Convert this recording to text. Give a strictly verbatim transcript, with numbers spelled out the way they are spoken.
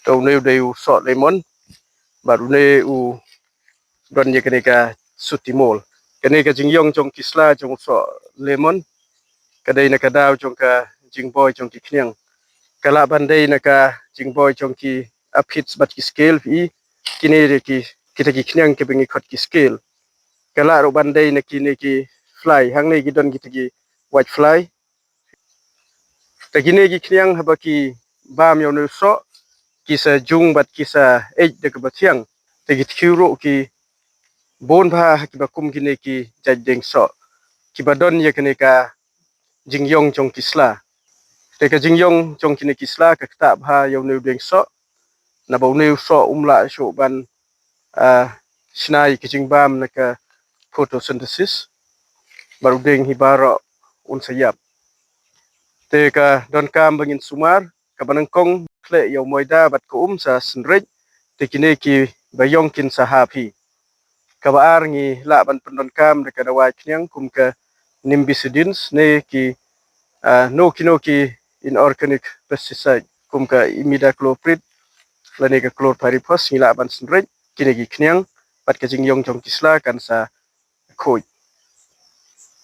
To une u dei u soh lemon bad une u don ïa kane ka sutimol. Kane ka jingiong jong ki sla jong u soh lemon ka dei na ka daw jong ka jingboi jong ki khniang. Ka lah ban dei na ka jingboi jong ki aphids bad ki scale, phi i, kine dei ki, kita ki khniang kiba ngi khot ki scale. Ka lah ruh ban dei na kine ki fly, hangne ki don kita ki white fly. Te kine ki khniang haba ki bam ïa une u soh ki sa jung bad ki sa eit da kaba thiang. Te ki tkhiew ruh ki bun bha ha kiba kum kine ki jait dieng soh kiba don ïa kane ka jingiong jong ki sla. Te ka jingiong jong kine ki sla ka ktah bha ïa une u dieng soh, naba une u soh um lah shuh ban, ah, shna ïa ka jingbam na ka photosynthesis bad u dieng hi baroh un sa ïap. Te ka donkam ba ngin sumar, kaba nyngkong khleh ïa u moida bad ka um sa synreit, te kine kiba ïong kin sa hap hi. Kaba ar ngi lah ban pyndonkam da ka dawai khniang kum ka nimbicide ne ki, ah, no kino ki inorganic pesticide kum ka imidacloprid lane ka chlorpyrifos, ngi lah ban synreit kine ki khniang bad ka jingiong jong ki sla kan sa khuid.